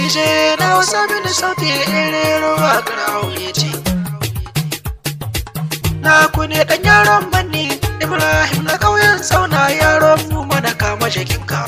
DJ na wasa mini sauti irin waƙar aure ce. Na ku ne ɗan yaron manni Ibrahim na ƙauyen tsauna yaron mu mana kama jikinka.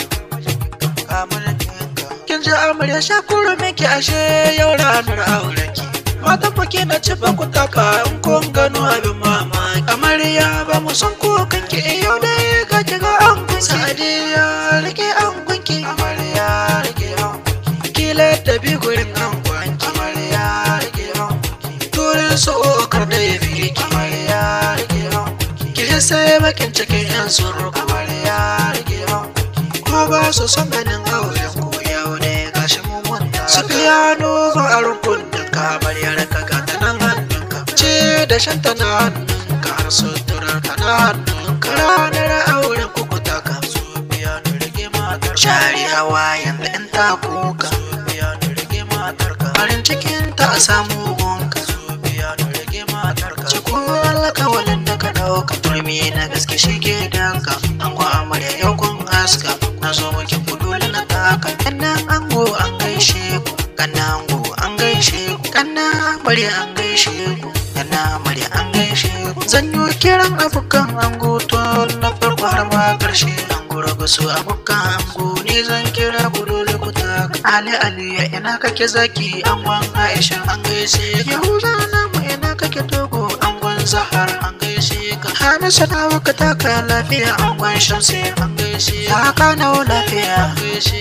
Kin ji amarya shakuru miki ashe yau ranar aurenki. Matan fake na ci ba ku taka in kun gano abin mamaki. Amarya ba mu son kukanki yau dai ga ki ga an kunki. Sadiya rike an kunki. Amarya rike an kunki. Kila tafi gurin an kwanki. Amarya rike an kunki. Turin su okar da ya fi ki. Amarya rike an kunki. Ki sai bakin cikin yan suru. Amarya rike an kunki. Ko ba su son ganin auren ku yau ne gashi mu mun taka. Su fiyano ba a rukunin ka amaryar ka ga ta nan hannunka. Ce da shan ta na hannunka har suturar ta na hannunka. Ranar auren ku ku taka. Su fiyano rike matar. Share hawa yanzu in ta kuka. Su fiyano rike matarka. Farin cikin ta a samu gonka. Su fiyano rike matarka. Ciko alkawalin da ka ɗauka. Turmi na gaske shi ke danka. Ango amarya yau kun haska. Na zo maki ku dole na taka. Kannan ango an gaishe ku. Kannan ango an gaishe ku. Kannan amarya an gaishe ku. Kannan amarya an gaishe ku. Zan yi kiran abokan ango tun na farko har ma ƙarshe. Ango rabu su abokan ango ni zan kira ku dole ku taka. Ali Ali ina kake zaki angon Aisha an gaishe ka. Yahuza namu ina kake Togo angon Zahara an gaishe ka. Hamisu na ka taka lafiya angon Shamsi an gaishe ka. Taka nawa lafiya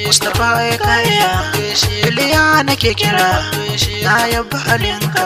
Mustapha ya kaya Iliya nake kira na yabba halinka.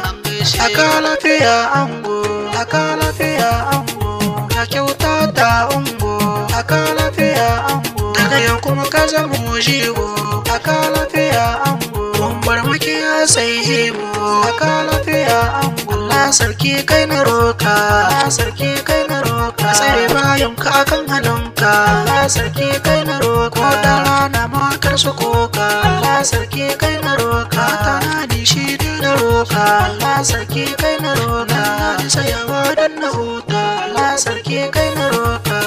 Taka lafiya ango, taka lafiya ango, ka kyauta ta ungo, taka lafiya ango. Daga yau kuma ka zama jigo, taka lafiya ango. Mun bar makiya sai ibo, taka lafiya ango. Allah sarki kai na roka, Allah sarki kai na roka. Tsare bayan ka akan hannunka, Allah sarki kai na roka. Ko da rana ma kar su koka, Allah sarki kai na roka. Ta na shi dai na roka, Allah sarki kai na roka. Na sayawa dan na huta, Allah sarki kai na roka.